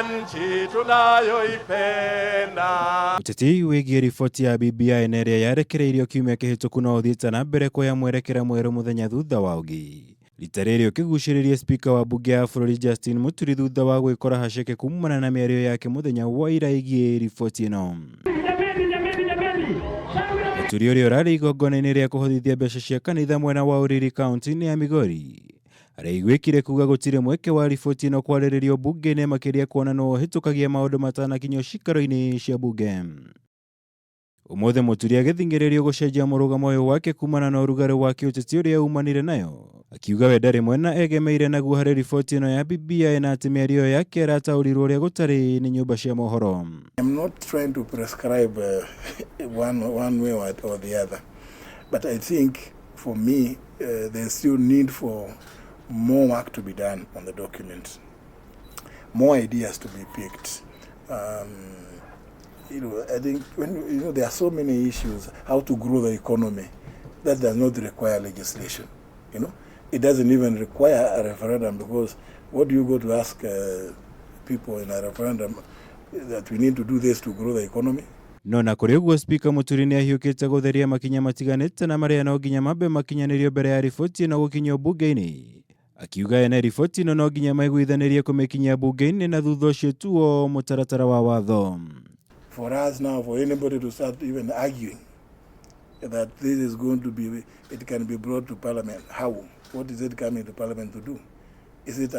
Nchi tunayoipenda. Ũteti wĩgiĩ riboti ya BBI na ĩrĩa yarekereirio kiumia kĩhĩtũku no ũthiĩte na mbere kuoya mwerekera mwerũ mũthenya thutha wa ũngĩ. Rita rĩrĩ ũkĩgucĩrĩria spika wa mbunge ya bũrũri Justin Muturi thutha wa gwĩkora haceke kumana na mĩario yake mũthenya wa ira ĩgiĩ riboti ĩno. Muturi ũrĩa ũrarĩ igongona-inĩ rĩa kũhothithia mbeca cia kanitha mwena wa Uriri kaunti-inĩ ya Migori araiguĩkire kuga gũtirĩ mweke wa riboti ĩno kwarĩrĩrio mbunge-inĩ makĩria kuona no ũhĩtũkagia maũndũ matanakinyio cikaro-inĩ cia mbunge. Ũmũthĩ Mũturi agĩthing'ĩrĩrio gũcenjia mũrũgamo ũyũ wake kumana na ũrugarĩ wa kĩũteti ũrĩa umanire nayo, akiuga we ndarĩ mwena egemeire naguo harĩ riboti ĩno ya BBI na atĩ mĩario ĩyo yake ĩrataũrirwo ũrĩa gũtarĩ nĩ nyũmba cia mohoro. I'm not trying to prescribe one way or the other, but I think for me there's still need for more work to be done on the document, more ideas to be picked. I think when there are so many issues, how to grow the economy, that does not require legislation. It doesn't even require a referendum, because what do you go to ask people in a referendum that we need to do this to grow the economy? No na kũrĩ ũguo Spika Mũturi nĩ ahiũkĩte gũtheria makinya matiganĩte na marĩa no nginya mambe makinyanĩrio mbere ya riboti ĩno gũkinyio mbunge-inĩ. Akiuga ene riboti ĩno no nginya maiguithanĩrie kũmĩkinyia mbunge-inĩ na thutha ũcio tuo mũtaratara wa watho. For us now, for anybody to start even arguing that this is going to be, it can be brought to Parliament, how? What is it coming to Parliament to do? Is it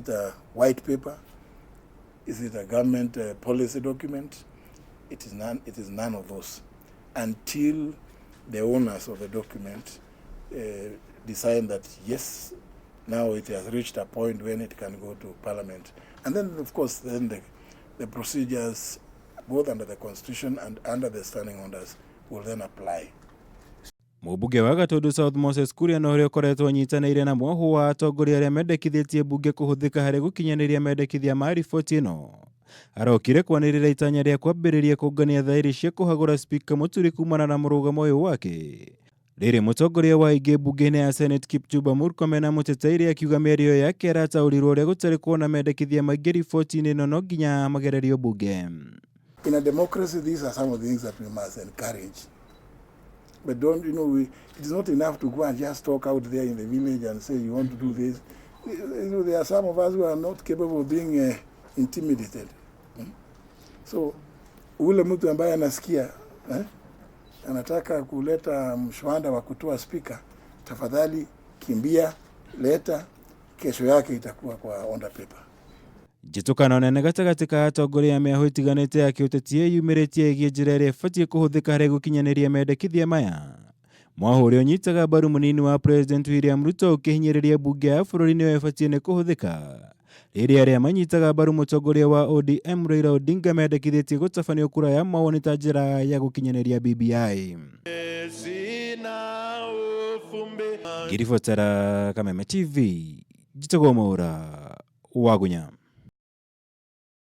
a white paper? Is it a government policy document? It is none, it is none of those until the owners of the document decide that yes, now it has reached a point when it can go to Parliament. And then, of course, then the procedures, both under the Constitution and under the standing orders, will then apply. Mũmbunge wa Gatundu South Moses Kuria na ũrĩa ũkoretwo anyitanĩire na mwoho wa atongoria arĩa mendekithĩtie mbunge kũhũthĩka harĩ gũkinyanĩria mendekithia ma riboti ĩno arokire kwanĩrĩra itanya rĩa kwambĩrĩria kũngania thaĩri cia kũhagũra Spika Mũturi kumana na mũrũgamo ũyũ wake. Rĩrĩ mũtongoria wa aingĩ mbunge-inĩ ya Senate Kipchumba Murkomen amũteteire akiuga mĩario yake ĩrataũrirwo ũrĩa gũtarĩ kuona mendekithia maingĩ riboti-inĩ ĩno no nginya magererio mbunge. In a democracy, these are some of the things that we must encourage. But don't, you know, we, it's not enough to go and just talk out there in the village and say you want to do this. There are some of us who are not capable of being intimidated. So, ule mtu ambaye anasikia anataka kuleta mswada wa kutoa spika, tafadhali kimbia, leta, kesho yake itakuwa kwa order paper. Njĩtũkano nene gatagatĩ ka atongoria a mĩahũ ĩtiganĩte ya kĩũteti yumĩrĩtie ĩgiĩ njĩra ĩrĩa ĩbatiĩ kũhũthĩka harĩ gũkinyanĩria mendekithia maya. Mwahũ ũrĩa ũnyitaga mbaru mũnini wa President William Ruto ũkĩhinyĩrĩria mbunge ya bũrũri nĩyo ĩbatiĩ nĩ kũhũthĩka. Rĩrĩa arĩa manyitaga mbaru mũtongoria wa ODM Raila Odinga mendekithĩtie gũtabanio kura ya mawoni ta njĩra ya gũkinyanĩria BBI. Ngĩribotera Kameme TV, njĩtagwo Mwaũra wa Gunya.